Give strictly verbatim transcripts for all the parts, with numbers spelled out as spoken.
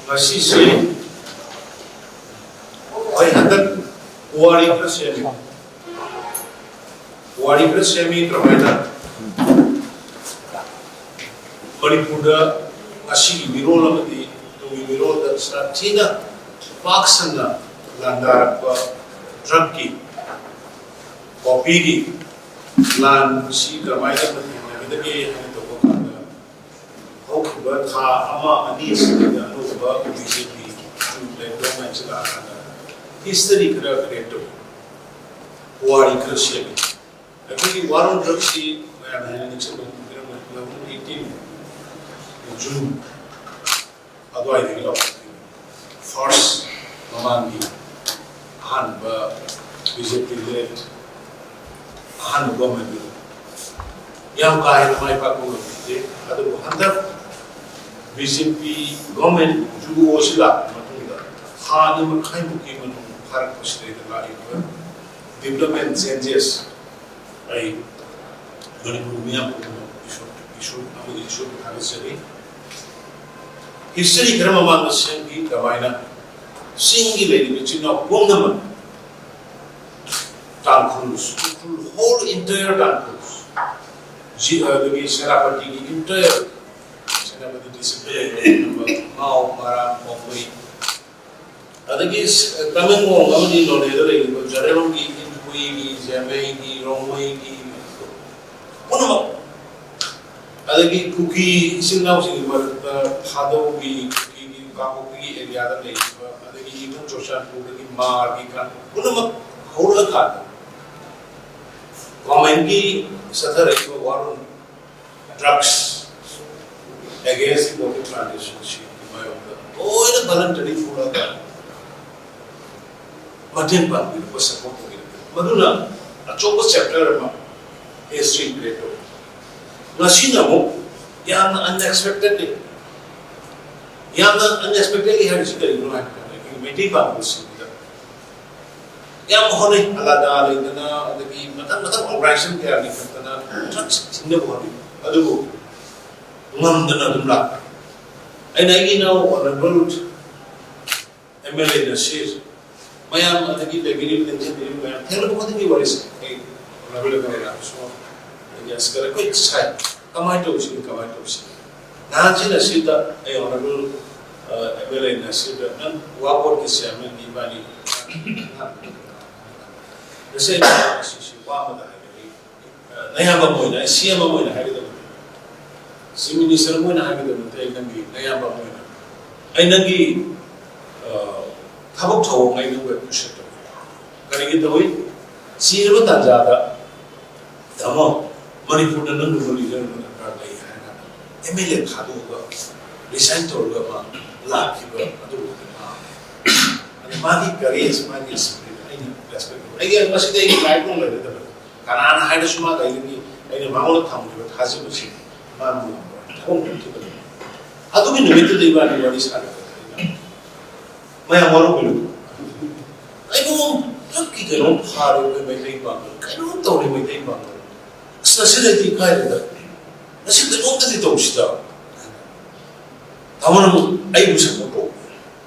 ꯉꯁꯤꯁꯦ ꯑꯩ ꯍꯟꯗꯛ ꯄꯨꯋꯥꯔꯤ ꯈꯔ ꯁꯦꯝꯃꯤ꯫ ꯄꯨꯋꯥꯔꯤ ꯈꯔ ꯁꯦꯝꯃꯤ꯫ ꯀꯔꯝꯍꯥꯏꯅ ꯃꯅꯤꯄꯨꯔꯗ ꯉꯁꯤꯒꯤ ꯃꯤꯔꯣꯜ ꯑꯃꯗꯤ ꯇꯨꯡꯒꯤ ꯃꯤꯔꯣꯜꯗ ꯁꯥꯊꯤꯅ ꯄꯥꯛ ꯁꯟꯅ ꯂꯥꯟꯗꯥꯔꯛꯄ ꯗ꯭ꯔꯒꯀꯤ, ꯄꯣꯄꯤꯒꯤ ꯂꯥꯟ ꯑꯁꯤ ꯀꯔꯝꯍꯥꯏꯅ ꯊꯦꯡꯅꯒꯗꯒꯦ ꯍꯥꯏꯅ ꯇꯧꯕ ꯀꯥꯟꯗ, ꯍꯧꯈꯤꯕ ꯊꯥ ꯑꯃ ꯑꯅꯤ ꯑꯁꯤꯗ ꯑꯅꯧꯕ ꯕꯤ ꯖꯦ ꯄꯤ ꯒꯣꯚꯔꯟꯃꯦꯟꯠꯁꯤ ꯂꯥꯛꯑꯀꯥꯟꯗ ꯍꯤꯁꯇꯔꯤ ꯈꯔ ꯀ꯭ꯔꯤꯌꯦꯠ ꯇꯧꯏ, ꯄꯨꯋꯥꯔꯤ ꯈꯔ ꯁꯦꯝꯃꯤ꯫ ꯑꯩꯈꯣꯏꯒꯤ ꯋꯥꯔ ꯑꯣꯟ ꯗ꯭ꯔꯒꯁꯤ ꯃꯌꯥꯝꯅ ꯍꯦꯟꯅ ꯅꯤꯡꯁꯤꯡꯕ ꯈꯪꯕꯤꯔꯝꯒꯅꯤ, ꯇꯨ ꯊꯥꯎꯖꯟ ꯑꯩꯠꯇꯤꯟ ꯖꯨꯟ ꯑꯗꯨꯋꯥꯏꯗꯒꯤ ꯂꯥꯎꯊꯣꯛꯈꯤꯕꯅꯤ꯫ ꯐꯥꯔꯁ ꯃꯃꯥꯡꯒꯤ ꯑꯍꯥꯟꯕ ꯕꯤ ꯖꯦ ꯄꯤ ꯂꯦꯠ ꯑꯍꯥꯟꯕ ꯒꯣꯚꯔꯟꯃꯦꯟꯠꯇꯨ ꯌꯥꯝ ꯀꯥ ꯍꯦꯟꯅ ꯃꯥꯏ ꯄꯥꯛꯄ ꯉꯝꯈꯤꯗꯦ꯫ ꯑꯗꯨꯕꯨ ꯍꯟꯗꯛ ꯕꯤ ꯖꯦ ꯄꯤ ꯒꯣꯚꯔꯟꯃꯦꯟꯠ ꯌꯨ ꯑꯣ ꯁꯤ ꯂꯥꯛꯄ ꯃꯇꯨꯡꯗ ꯊꯥ ꯑꯅꯤ ꯃꯈꯥꯏꯃꯨꯛꯀꯤ ꯃꯅꯨꯡ ꯐꯥꯔꯛꯄꯁꯤꯗꯩꯗ ꯂꯥꯛꯏꯕ ꯗꯤꯕ꯭ꯂꯞꯃꯦꯟꯠ ꯆꯦꯟꯖꯦꯁ ꯑꯩ ꯃꯅꯤꯄꯨꯔ ꯃꯤꯌꯥꯝ ꯄꯨꯝꯅꯃꯛ ꯏꯁꯣꯔ, ꯏꯁꯣꯔ ꯑꯃꯗꯤ ꯏꯁꯣꯔꯕꯨ ꯊꯥꯒꯠꯆꯔꯤ꯫ ꯍꯤꯁꯇꯔꯤ ꯈꯔ ꯃꯃꯥꯡꯗ ꯁꯦꯝꯈꯤ, ꯀꯃꯥꯏꯅ ꯆꯤꯡꯒꯤ ꯂꯩꯔꯤꯕ ꯏꯆꯤꯟ ꯏꯅꯥꯎ ꯄꯨꯝꯅꯃꯛ ꯇꯥꯡꯈꯨꯜ, ꯎꯈ꯭ꯔꯨꯜ, ꯍꯣꯜ ꯏꯟꯇꯌꯔ ꯇꯥꯡꯈꯨꯜ, ꯖꯤ-, ꯑꯗꯒꯤ ꯁꯦꯅꯥꯄꯇꯤꯒꯤ ꯏꯟꯇꯌꯔ, ꯁꯦꯅꯥꯄꯇꯤ ꯗꯤꯁꯇ꯭ꯔꯤꯛꯇ ꯂꯩꯔꯤꯕ ꯄꯨꯝꯅꯃꯛ, ꯉꯥꯎ, ꯃꯔꯥꯝ, ꯄꯥꯎꯃꯩ, ꯑꯗꯒꯤ ꯇꯃꯦꯡꯂꯣꯡ ꯑꯃꯗꯤ ꯅꯣꯅꯦꯗ ꯂꯩꯔꯤꯕ ꯖꯔꯦꯂꯣꯡꯒꯤ, ꯏꯟꯗꯨꯏꯒꯤ, ꯖꯦꯃꯩꯒꯤ, ꯔꯣꯡꯃꯩꯒꯤ ꯄꯨꯝꯅꯃꯛ, ꯑꯗꯒꯤ ꯀꯨꯀꯤ ꯏꯆꯤꯟ ꯏꯅꯥꯎꯁꯤꯡꯒꯤ ꯃꯔꯛꯇ ꯊꯥꯗꯧꯒꯤ, ꯀꯨꯀꯤꯒꯤ, ꯀꯥꯡꯄꯣꯛꯄꯤꯒꯤ ꯑꯦꯔꯤꯌꯥꯗ ꯂꯩꯔꯤꯕ, ꯑꯗꯒꯤ even ꯆꯨꯔꯆꯥꯟꯄꯨꯔꯗꯒꯤ ꯃꯥꯔꯒꯤ ꯀꯥꯡ-, ꯄꯨꯝꯅꯃꯛ ꯍꯧꯔꯛꯑꯀꯥꯟꯗ ꯒꯣꯔꯃꯦꯟꯒꯤ ꯆꯠꯊꯔꯛꯏꯕ ꯋꯥꯔꯣꯜ ꯗ꯭ꯔꯒꯁ ꯑꯦꯒꯦꯟꯁ ꯄꯣꯄꯤ ꯄ꯭ꯂꯥꯟꯇꯦꯁꯟꯁꯤꯒꯤ ꯃꯥꯌꯣꯛꯇ ꯂꯣꯏꯅ ꯚꯣꯂꯟꯇꯔꯤ ꯊꯣꯛꯂꯒ ꯃꯇꯦꯡ ꯄꯥꯡꯕꯤꯔꯛꯄ, ꯁꯄꯣꯔꯠ ꯇꯧꯕꯤꯔꯛꯄ, ꯃꯗꯨꯅ ꯑꯆꯧꯕ ꯆꯦꯞꯇꯔ ꯑꯃ ꯍꯤꯁꯇ꯭ꯔꯤ ꯀ꯭ꯔꯤꯌꯦꯠ ꯇꯧꯏ꯫ ꯉꯁꯤꯅ ꯑꯃꯨꯛ ꯌꯥꯝꯅ ꯑꯟꯑꯦꯛꯁꯄꯦꯛꯇꯦꯗꯂꯤ, ꯌꯥꯝꯅ ꯑꯟꯑꯦꯛꯁꯄꯦꯛꯇꯦꯗꯂꯤ ꯍꯥꯏꯔꯤꯁꯤ ꯀꯔꯤꯒꯤꯅꯣ ꯍꯥꯏꯕ ꯀꯥꯟꯗ, ꯑꯩꯈꯣꯏꯒꯤ ꯃꯩꯇꯩ ꯄꯥꯡꯒꯜꯁꯤꯡꯁꯤꯗ ꯌꯥꯝ ꯍꯣꯠꯅꯩ, ꯑꯂꯥꯗꯥ ꯂꯩꯗꯅ, ꯑꯗꯒꯤ ꯃꯊꯪ ꯃꯊꯪ ꯑꯣꯔꯒꯅꯥꯏꯖꯦꯁꯟ ꯀꯌꯥ ꯂꯤꯡꯈꯠꯇꯅ ꯗ꯭ꯔꯒꯁ ꯊꯤꯡꯅꯕ ꯍꯣꯠꯅꯩ꯫ ꯑꯗꯨꯕꯨ ꯉꯝꯗꯅ ꯑꯗꯨꯝ ꯂꯥꯛꯄ꯫ ꯑꯩꯅ ꯑꯩꯒꯤ ꯏꯅꯥꯎ ꯑꯣꯅꯔꯦꯕꯜ ꯑꯦꯝ ꯑꯦꯜ ꯑꯦ ꯅꯁꯤꯔ, ꯃꯌꯥꯝ ꯑꯗꯒꯤ ꯂꯩꯕꯤꯔꯤꯕ ꯂꯦꯡꯖꯕꯤꯔꯤꯕ ꯃꯌꯥꯝ ꯊꯦꯡꯅꯕ ꯈꯨꯗꯤꯡꯒꯤ ꯋꯥꯔꯤꯁꯦ ꯑꯩ ꯑꯣꯅꯔꯦꯕꯜ ꯑꯦꯝ ꯑꯦꯜ ꯑꯦ ꯂꯥꯛꯄꯁꯨ ꯑꯗꯒꯤ ꯑꯁ ꯀꯔ ꯑꯩꯈꯣꯏ ꯁꯥꯏ ꯀꯃꯥꯏꯅ ꯇꯧꯁꯤꯒꯦ, ꯀꯃꯥꯏꯅ ꯇꯧꯁꯤꯒꯦ? ꯅꯍꯥꯟꯁꯤꯅ ꯁꯤꯗ ꯑꯩ ꯑꯣꯅꯔꯦꯕꯜ ꯑꯦꯝ ꯑꯦꯜ ꯑꯦ ꯅꯁꯤꯔꯗ ꯅꯪ ꯋꯥ ꯕꯣꯔꯗꯀꯤ ꯆꯤꯌꯥꯔꯃꯦꯟ ꯏꯕꯥꯅꯤ ꯉꯁꯤ ꯑꯩꯅ ꯁꯤꯁꯤ ꯋꯥ ꯑꯃꯗ ꯍꯥꯏꯕꯗꯤ ꯅꯌꯥꯝꯕ ꯑꯃ ꯑꯣꯏꯅ, ꯑꯩ ꯁꯤ ꯑꯦꯝ ꯑꯃ ꯑꯣꯏꯅ ꯍꯥꯏꯒꯗꯕ, ꯆꯤꯐ ꯃꯤꯅꯤꯁꯇꯔ ꯑꯃ ꯑꯣꯏꯅ ꯍꯥꯏꯒꯗꯕ ꯅꯠꯇꯦ, ꯑꯩ ꯅꯪꯒꯤ ꯅꯌꯥꯝꯕ ꯑꯃ ꯑꯣꯏꯅ ꯑꯩ ꯅꯪꯒꯤ ꯊꯕꯛ ꯊꯧꯑꯣꯡ ꯑꯩ ꯅꯪꯕꯨ ꯑꯦꯄ꯭ꯔꯤꯁꯤꯌꯦꯠ ꯇꯧꯏ꯫ ꯀꯔꯤꯒꯤ ꯇꯧꯏ? ꯆꯤꯔꯕ ꯇꯥꯟꯖꯥꯗ ꯇꯥꯃꯣ, ꯃꯅꯤꯄꯨꯔꯗ ꯅꯪꯒꯨꯝꯕ ꯂꯤꯗꯔ ꯑꯃ ꯗꯔꯀꯥꯔ ꯂꯩ ꯍꯥꯏꯔ ꯀꯥꯟꯗ ꯑꯦꯝ ꯑꯦꯜ ꯑꯦ ꯊꯥꯗꯣꯛꯑꯒ ꯔꯤꯖꯥꯏꯟ ꯇꯧꯔꯒ ꯃꯥ ꯂꯥꯛꯈꯤꯕ ꯑꯗꯨꯒꯨꯝꯕꯗꯤ ꯃꯥ ꯑꯗ ꯃꯥꯒꯤ ꯀꯔꯦꯖ, ꯃꯥꯒꯤ ꯁ꯭ꯄꯤꯔꯤꯠ ꯑꯩꯅ ꯔꯦꯁꯄꯦꯛ ꯇꯧꯏ꯫ ꯑꯩꯒꯤ ꯃꯁꯤꯗꯤ ꯑꯩꯒꯤ ꯂꯥꯏꯐ ꯂꯣꯡ ꯂꯩꯔꯗꯕꯅꯤ꯫ ꯀꯅꯥꯅ ꯍꯥꯏꯔꯁꯨ ꯃꯥꯒ ꯑꯩꯒꯤ ꯑꯩꯅ ꯃꯉꯣꯟꯗ ꯊꯝꯈꯤꯕ ꯊꯥꯖꯕꯁꯤ ꯃꯥ ꯊꯕꯛ ꯄꯤꯈꯤꯕꯅꯤ꯫ ꯑꯗꯨꯒꯤ ꯅꯨꯃꯤꯠꯇꯨꯗ ꯏꯕꯥꯅꯤ ꯋꯥꯔꯤ ꯁꯥꯟꯅꯕꯗ ꯑꯩꯅ ꯃꯌꯥꯝ ꯋꯥꯔꯧꯕꯤꯅꯨ꯫ ꯀꯩꯅꯣꯝ ꯂꯛꯀꯤ ꯀꯩꯅꯣꯝ ꯐꯥꯔꯦ ꯑꯩꯈꯣꯏ ꯃꯩꯇꯩ ꯄꯥꯡꯒꯜ꯫ ꯀꯩꯅꯣꯝ ꯇꯧꯔꯦ ꯃꯩꯇꯩ ꯄꯥꯡꯒꯜ꯫ ꯑꯁ ꯉꯁꯤꯗꯩꯗꯤ ꯀꯥꯏꯗꯦꯗ꯫ ꯉꯁꯤ ꯀꯩꯅꯣꯝꯇꯗꯤ ꯇꯧꯁꯤꯗ꯫ ꯇꯥꯃꯣꯅ ꯑꯃꯨꯛ ꯑꯩꯕꯨ ꯁꯞꯄꯣꯔꯠ ꯇꯧ꯫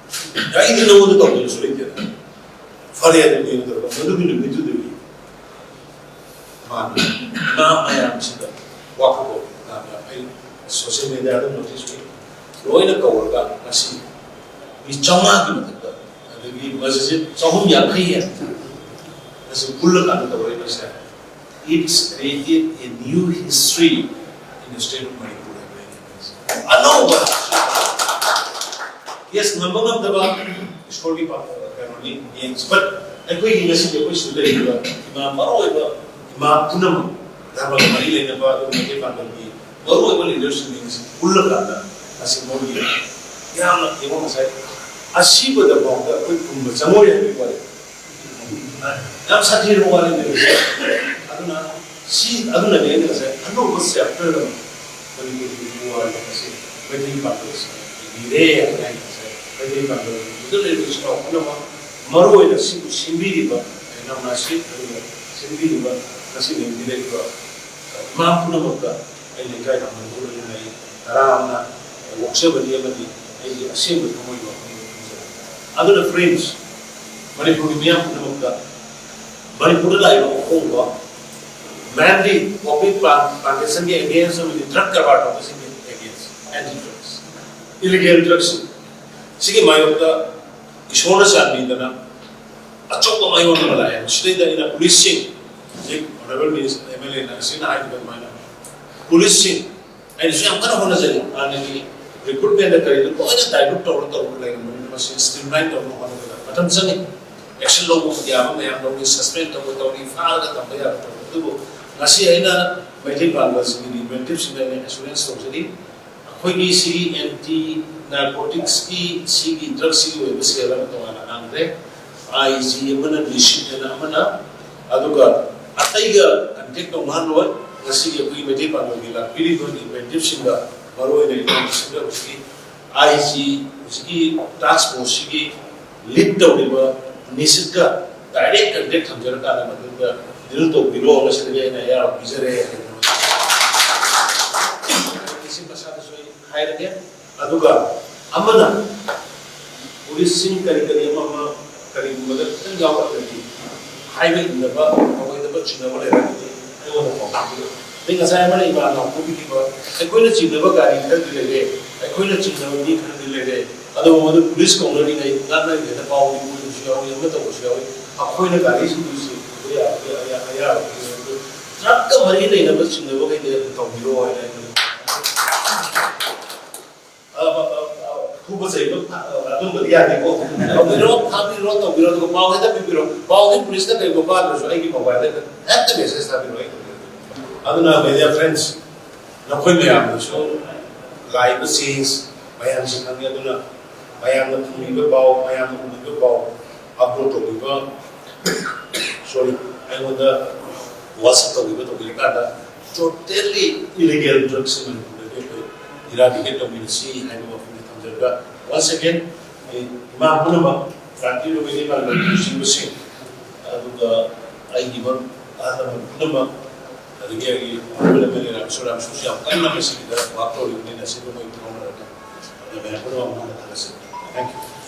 ꯑꯩꯗꯤ ꯅꯉꯣꯟꯗ ꯇꯧꯗꯕꯁꯨ ꯂꯩꯇꯦꯗ꯫ ꯐꯔꯦ ꯑꯗꯨꯗꯤ ꯇꯧꯔꯒ ꯃꯗꯨꯒꯤ ꯅꯨꯃꯤꯠꯇꯨꯗꯒꯤ ꯃꯥꯅ ꯏꯃꯥ ꯃꯌꯥꯝꯁꯤꯗ ꯋꯥꯈꯜ ꯃꯌꯥꯝ ꯑꯩ ꯁꯣꯁꯤꯌꯦꯜ ꯃꯦꯗꯤꯌꯥꯗ ꯅꯣꯇꯤꯁ ꯎꯏ꯫ ꯂꯣꯏꯅ ꯀꯧꯔꯒ ꯉꯁꯤ ꯃꯤ ꯆꯥꯝꯃꯉꯥꯒꯤ ꯃꯊꯛꯇ ꯑꯗꯒꯤ ꯃꯁꯤꯁꯦ ꯆꯍꯨꯝ ꯌꯥꯡꯈꯩ ꯍꯦꯟꯅ ꯉꯁꯤ ꯄꯨꯜꯂꯀꯥꯟꯗ ꯇꯧꯔꯛꯏꯕꯁꯦ, it's created a new history in the state of Manipur ꯍꯥꯏꯕ ꯑꯩꯅ ꯍꯥꯏꯅꯤꯡꯉꯤꯁꯦ꯫ ꯑꯅꯧꯕ, ꯌꯦꯁ, ꯉꯝꯕ ꯉꯝꯗꯕ ꯏꯁꯣꯔꯒꯤ ꯄꯥ-, ꯀꯩꯅꯣꯅꯤ, ꯌꯦꯡꯁꯤ꯫ But ꯑꯩꯈꯣꯏꯒꯤ ꯉꯁꯤꯗꯤ ꯑꯩꯈꯣꯏ ꯁꯤꯗ ꯂꯩꯔꯤꯕ ꯏꯃꯥ, ꯃꯔꯨꯑꯣꯏꯕ ꯏꯃꯥ ꯄꯨꯝꯅꯃꯛ, ꯙꯔꯃꯒ ꯃꯔꯤ ꯂꯩꯅꯕ ꯑꯗꯨꯒ ꯃꯩꯇꯩ ꯄꯥꯡꯒꯜꯒꯤ ꯃꯔꯨꯑꯣꯏꯕ ꯂꯤꯗꯔꯁꯤꯡꯁꯤꯡ ꯄꯨꯜꯂꯀꯥꯟꯗ ꯉꯁꯤ ꯃꯣꯏꯒꯤ ꯌꯥꯝꯅ ꯌꯦꯡꯉꯣ ꯉꯁꯥꯏ ꯑꯁꯤꯕꯗ ꯐꯥꯎꯗ ꯑꯩꯈꯣꯏ ꯐꯨꯝꯕ ꯆꯪꯉꯣꯏ ꯍꯥꯏꯕꯒꯤ ꯋꯥꯔꯤ꯫ ꯌꯥꯝ ꯁꯥꯊꯤꯔꯕ ꯋꯥꯔꯤꯅꯦ꯫ ꯑꯗꯨꯅ ꯁꯤ, ꯑꯗꯨꯅꯅꯦ ꯑꯩꯅ ꯉꯁꯥꯏ ꯑꯅꯧꯕ ꯆꯦꯞꯇꯔ ꯑꯃ ꯃꯅꯤꯄꯨꯔꯒꯤ ꯄꯨꯋꯥꯔꯤꯗ ꯉꯁꯤ ꯃꯩꯇꯩ ꯄꯥꯡꯒꯜꯁꯤꯡꯅ ꯏꯕꯤꯔꯦ ꯍꯥꯏꯅ ꯑꯩꯅ ꯉꯁꯥꯏ ꯃꯩꯇꯩ ꯄꯥꯡꯒꯜꯒꯤ ꯂꯤꯗꯔ ꯂꯩꯔꯤꯕ ꯏꯆꯤꯜ ꯏꯅꯥꯎ ꯄꯨꯝꯅꯃꯛ, ꯃꯔꯨꯑꯣꯏꯅ ꯁꯤꯕꯨ ꯁꯤꯟꯕꯤꯔꯤꯕ ꯏꯅꯥꯎ ꯅꯥꯁꯤꯔ ꯑꯗꯨꯒ ꯁꯤꯟꯕꯤꯔꯤꯕ ꯉꯁꯤ ꯂꯩꯕꯤꯔꯤꯕ ꯏꯃꯥ ꯄꯨꯝꯅꯃꯛꯇ ꯑꯩꯅ ꯏꯀꯥꯏ ꯈꯨꯝꯅꯕ ꯎꯠꯂꯗꯨꯅ ꯑꯩ ꯇꯔꯥꯝꯅ ꯑꯣꯛꯆꯕꯅꯤ ꯑꯃꯗꯤ ꯑꯩꯒꯤ ꯑꯁꯦꯡꯕ ꯊꯃꯣꯏꯒꯤ ꯋꯥꯐꯝꯅꯤ ꯈꯟꯖꯩ꯫ ꯑꯗꯨꯅ friends, ꯃꯅꯤꯄꯨꯔꯒꯤ ꯃꯤꯌꯥꯝ ꯄꯨꯝꯅꯃꯛꯇ ꯃꯅꯤꯄꯨꯔꯗ ꯂꯥꯛꯏꯕ ꯑꯍꯣꯡꯕ mainly opium plantation ꯒꯤ against ꯑꯃꯗꯤ drug ꯀꯔꯕꯥꯔ ꯇꯧꯕꯁꯤꯡꯒꯤ against, anti drugs, illegal drugs ꯁꯤꯒꯤ ꯃꯥꯌꯣꯛꯇ ꯏꯁꯣꯔꯅ ꯆꯥꯟꯕꯤꯗꯅ ꯑꯆꯧꯕ ꯃꯥꯏꯑꯣꯟ ꯑꯃ ꯂꯥꯛꯑꯦ꯫ ꯁꯤꯗꯩꯗ ꯑꯩꯅ police ꯁꯤꯡ, ꯍꯧꯖꯤꯛ honourable minister, MLA ꯅ ꯁꯤꯅ ꯍꯥꯏꯈꯤꯕ ꯑꯗꯨꯃꯥꯏꯅ police ꯁꯤꯡ ꯑꯩꯅꯁꯨ ꯌꯥꯝ ꯀꯟꯅ ꯍꯣꯠꯅꯖꯔꯤ꯫ ꯍꯥꯟꯅꯒꯤ recruitment ꯗ ꯀꯔꯤꯗ ꯂꯣꯏꯅ dilute ꯇꯧꯔ ꯇꯧꯔꯒ ꯂꯩꯔꯝꯕꯅꯤꯅ ꯃꯁꯤ streamline ꯇꯧꯅꯕ ꯍꯣꯠꯅꯕꯗ ꯃꯇꯝ ꯆꯪꯉꯤ꯫ Action ꯂꯧꯕ ꯌꯥꯕ ꯃꯌꯥꯝ ꯂꯧꯏ, suspend ꯇꯧꯕ ꯇꯧꯏ, ꯐꯥꯔꯒ ꯊꯝꯕ ꯌꯥꯕ ꯇꯧꯏ꯫ ꯑꯗꯨꯕꯨ ꯉꯁꯤ ꯑꯩꯅ ꯃꯩꯇꯩ ꯄꯥꯡꯒꯜꯁꯤꯡꯒꯤ representative ꯁꯤꯡꯗ ꯑꯩꯅ assurance ꯇꯧꯖꯔꯤ, ꯑꯩꯈꯣꯏꯒꯤ ꯁꯤꯒꯤ anti narcotics ꯀꯤ ꯁꯤꯒꯤ drug ꯁꯤꯒꯤ ꯑꯣꯏꯕ cell ꯑꯃ ꯇꯣꯉꯥꯟꯅ ꯍꯥꯡꯈ꯭ꯔꯦ꯫ IG ꯑꯃꯅ, ꯅꯤꯁꯤꯠ ꯍꯥꯏꯅ ꯑꯃꯅ, ꯑꯗꯨꯒ ꯑꯇꯩꯒ contact ꯇꯧꯅꯍꯜꯂꯣꯏ꯫ ꯉꯁꯤꯒꯤ ꯑꯩꯈꯣꯏꯒꯤ ꯃꯩꯇꯩ ꯄꯥꯡꯒꯜꯒꯤ ꯂꯥꯛꯄꯤꯔꯤꯕ representative ꯁꯤꯡꯒ, ꯃꯔꯨꯑꯣꯏꯅ ꯏꯅꯥꯎꯁꯤꯡꯒ ꯍꯧꯖꯤꯛꯀꯤ IG, ꯍꯧꯖꯤꯛꯀꯤ task force ꯁꯤꯒꯤ lead ꯇꯧꯔꯤꯕ ꯅꯤꯁꯤꯠꯀ direct contact ꯊꯝꯖꯔꯀꯥꯟꯗ ꯃꯗꯨꯗ deal ꯇꯧꯕꯤꯔꯣ꯫ ꯃꯁꯤꯗꯒꯤ ꯑꯩꯅ ꯑꯌꯥꯕ ꯄꯤꯖꯔꯦ ꯍꯥꯏꯗꯅ ꯃꯁꯤ ꯃꯁꯥꯗꯁꯨ ꯑꯩ ꯍꯥꯏꯔꯒꯦ꯫ ꯑꯗꯨꯒ ꯑꯃꯅ police ꯁꯤꯡ ꯀꯔꯤ ꯀꯔꯤ ꯑꯃ ꯑꯃ ꯀꯔꯤꯒꯨꯝꯕꯗ ꯈꯤꯇꯪ ꯌꯥꯎꯔꯛꯑꯒꯗꯤ, ꯍꯥꯏꯕ ꯏꯟꯗꯕ, ꯇꯧꯔꯣꯏꯗꯕ ꯆꯤꯡꯅꯕ ꯂꯩꯔꯒꯗꯤ ꯑꯩꯉꯣꯟꯗ ꯄꯥꯎ ꯄꯤꯕꯤꯔꯛꯎ꯫ ꯑꯗꯩ ꯉꯁꯥꯏ ꯑꯃꯅ ꯏꯃꯥꯅ ꯄꯨꯕꯤꯈꯤꯕ ꯑꯩꯈꯣꯏꯅ ꯆꯤꯡꯅꯕ ꯒꯥꯔꯤ ꯈꯔꯗꯤ ꯂꯩꯔꯦ, ꯑꯩꯈꯣꯏꯅ ꯆꯤꯡꯅꯕ ꯃꯤ ꯈꯔꯗꯤ ꯂꯩꯔꯦ, ꯑꯗꯨꯕꯨ ꯃꯗꯨ police ꯀꯧꯅꯔꯤꯉꯩ ꯉꯥꯡꯅꯔꯤꯉꯩꯗ ꯄꯥꯎ ꯄꯤꯕꯁꯨ ꯌꯥꯎꯏ, ꯑꯃ ꯇꯧꯕꯁꯨ ꯌꯥꯎꯏ꯫ ꯑꯩꯈꯣꯏꯅ ꯒꯥꯔꯤꯁꯤꯡꯗꯨ ꯆꯦꯛ ꯇꯧꯕ ꯌꯥꯕꯒꯤ ꯑꯌꯥ-, ꯑꯌꯥꯕ ꯄꯤꯔꯦ꯫ ꯑꯗꯨ drug ꯀ ꯃꯔꯤ ꯂꯩꯅꯕ ꯆꯤꯡꯅꯕꯈꯩꯗꯤ ꯑꯗꯨꯝ ꯇꯧꯕꯤꯔꯣ ꯍꯥꯏꯅ ꯑꯩꯅ ꯑ, ꯑ, ꯑ, ꯑ, ꯐꯨꯕ ꯆꯩꯕ, ꯑ, ꯑꯗꯨꯝꯕꯗꯤ ꯌꯥꯗꯦꯀꯣ꯫ ꯇꯧꯕꯤꯔꯣ, ꯐꯥꯕꯤꯔꯣ, ꯇꯧꯕꯤꯔꯣ, ꯑꯗꯨꯒ ꯄꯥꯎ ꯍꯦꯛꯇ ꯄꯤꯕꯤꯔꯣ꯫ ꯄꯥꯎꯗꯤ police ꯇ ꯀꯩꯒꯨꯝꯕ ꯄꯥꯜꯂꯁꯨ ꯑꯩꯒꯤ mobile ꯗ ꯍꯦꯛꯇ message ꯊꯥꯕꯤꯔꯣ, ꯑꯩ ꯇꯧꯖꯒꯦ꯫ ꯑꯗꯨꯅ media friends, ꯅꯈꯣꯏ ꯃꯌꯥꯝꯗꯁꯨ ꯂꯥꯛꯏꯕ change ꯃꯌꯥꯝꯁꯤ ꯈꯪꯉꯦ꯫ ꯑꯗꯨꯅ ꯃꯌꯥꯝꯅ ꯐꯪꯕꯤꯕ ꯄꯥꯎ, ꯃꯌꯥꯝꯅ ꯎꯕꯤꯕ ꯄꯥꯎ, upload ꯇꯧꯕꯤꯕ, sorry, ꯑꯩꯉꯣꯟꯗ WhatsApp ꯇꯧꯕꯤꯕ, ꯇꯧꯕꯤꯔꯀꯥꯟꯗ totally illegal drugs ꯁꯤ ꯃꯅꯤꯄꯨꯔꯗꯒꯤ ꯑꯩꯈꯣꯏ eradicate ꯇꯧꯃꯤꯟꯅꯁꯤ ꯍꯥꯏꯕ ꯋꯥꯐꯝꯁꯤ ꯊꯝꯖꯔꯒ, once again, ꯑꯩ ꯏꯃꯥ ꯄꯨꯝꯅꯃꯛ, ꯂꯥꯛꯄꯤꯔꯤꯕ ꯃꯩꯇꯩ ꯄꯥꯡꯒꯜꯒꯤ ꯂꯨꯆꯤꯡꯕꯁꯤꯡ, ꯑꯗꯨꯒ ꯑꯩꯒꯤ ꯃꯔꯨꯞ ꯑꯍꯜ ꯂꯃꯟ ꯄꯨꯝꯅꯃꯛ, ꯑꯗꯒꯤ ꯑꯩꯒꯤ honourable M L A Rameshwor ꯔꯥꯃꯦꯁꯣꯔꯁꯨ ꯌꯥꯝ ꯀꯟꯅ ꯃꯁꯤꯒꯤꯗ ꯋꯥꯛ ꯇꯧꯔꯤꯕꯅꯤꯅ ꯁꯤꯗ ꯃꯣꯏ ꯐꯥꯎꯅꯔꯒ ꯃꯌꯥꯝ ꯄꯨꯝꯅꯃꯛ ꯃꯉꯣꯟꯗ ꯊꯥꯒꯠꯆꯔꯤ꯫ Thank you꯫